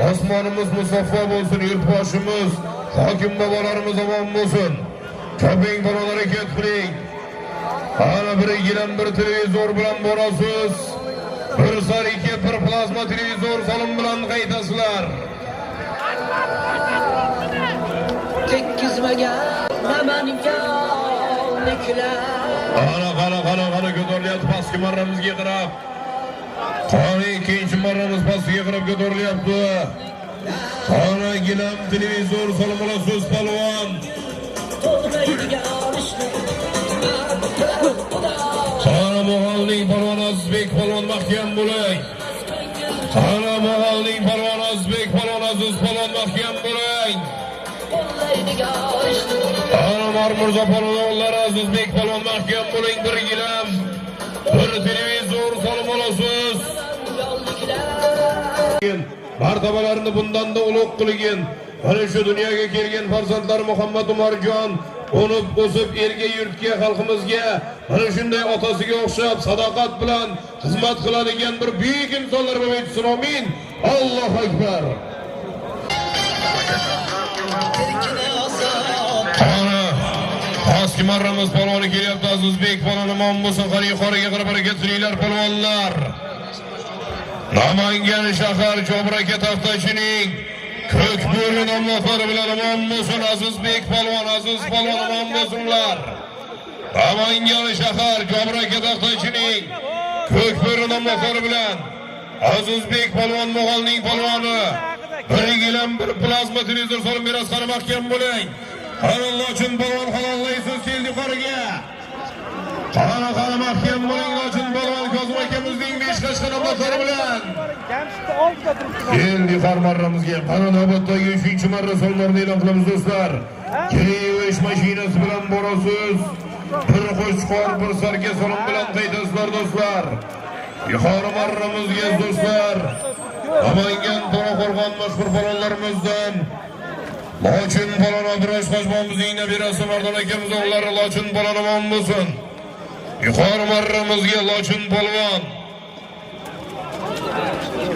Osmonimiz musaffo bo'lsin, yurtboshimiz, hokim bobolarimiz omon bo'lsin. Choping, bolalar, harakat qiling. Ana bir gilam, bir televizor bilan borasiz. Bir sarika, bir plazma televizor solim bilan qaytasizlar. Tekkizmagan namanganliklar. Qani, qani, qani, qani, ko'tarilyapti pastki marramizga qarab. Qani, ikkinchi marramiz pastga qarab ko'tarilyapti. Qani, gilam, televizor solim olasiz, polvon. To'g'raydigan ishni Xudo. Qani, Mo'g'olning polvoni Azizbek polvon, mahkam bo'ling. Qani, Mo'g'olning polvoni Azizbek polvon, Aziz polvon, mahkam bo'ling. Qo'llaydigan ishni. Qani, Mirzo polvon o'g'illari Azizbek polvon, mahkam bo'ling, bir gilam, bir televizor solim olasiz. Martabalarini bundan-da ulug' qilgin. Mana shu dunyoga kelgan farzandlar Muhammad Umarjon unib o'sib erga, yurtga, xalqimizga mana shunday otasiga o'xshab sadoqat bilan xizmat qiladigan bir buyuk insonlar bo'lib yetishsin. Amin. Allohu akbar. Erkin ozod. Qani, pastki marramiz polvoni kelyapti, Azizbek polvon, omon bo'lsin. Qani, yuqoriga qarab harakat qilinglar, polvonlar. Namangan shahar Jobir aka Taxtachining ko'k bo'ri nomlari bilan omon bo'lsin Azizbek polvon, Aziz polvon, omon bo'lsinlar. Namangan shahar Jobir aka Taxtachining ko'k bo'ri nomlari bilan Azizbek polvon, Mo'g'olning polvoni. Bir gilam, bir plazma televizor solib berasiz, qani, mahkam bo'ling. Qani, Lochin polvon, halollaysiz, keldi yuqoriga. Qani, qani, mahkam bo'ling, Lochin polvon, Kozim akamizning besh qashqa nomlari bilan. Jamshidni oldida turibdi. Endi yuqori marramizga, qani, navbatdagi uchinchi marra sonlarini e'lon qilamiz, do'stlar. Kirish mashinasi bilan borasiz. Bir qo'chqor, bir sarka solim bilan qaytasizlar, do'stlar. Yuqori marramizga, do'stlar. Namangan, To'raqo'rg'on mashhur polvonlarimizdan Lochin polvon, Abdurash Hojbomizning nabirasi, Mardon akamiz o'g'illari Lochin polvon, omon bo'lsin. Yuqori marramizga Lochin polvon.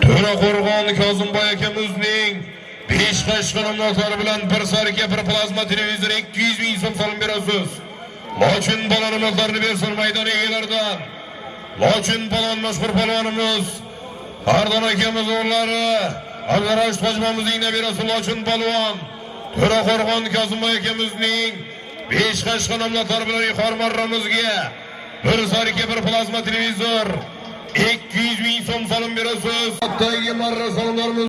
To'raqo'rg'on Kozimboy akamizning besh qashqa nomlari bilan bir sarka, bir plazma televizor, 200 ming so'm solib berasiz. Lochin polvon nomlarini bersin maydon egalaridan. Lochin polvon mashhur polvonimiz. Mardon akamiz o'g'illari Abdurash Hojbomizning nabirasi Lochin polvon. To'raqo'rg'on Kozimboy akamizning besh qashqa nomlari bilan yuqori marramizga bir sarka, bir plazma televizor, 200 ming so'm solib berasiz. Hattoki marra solimlarimiz.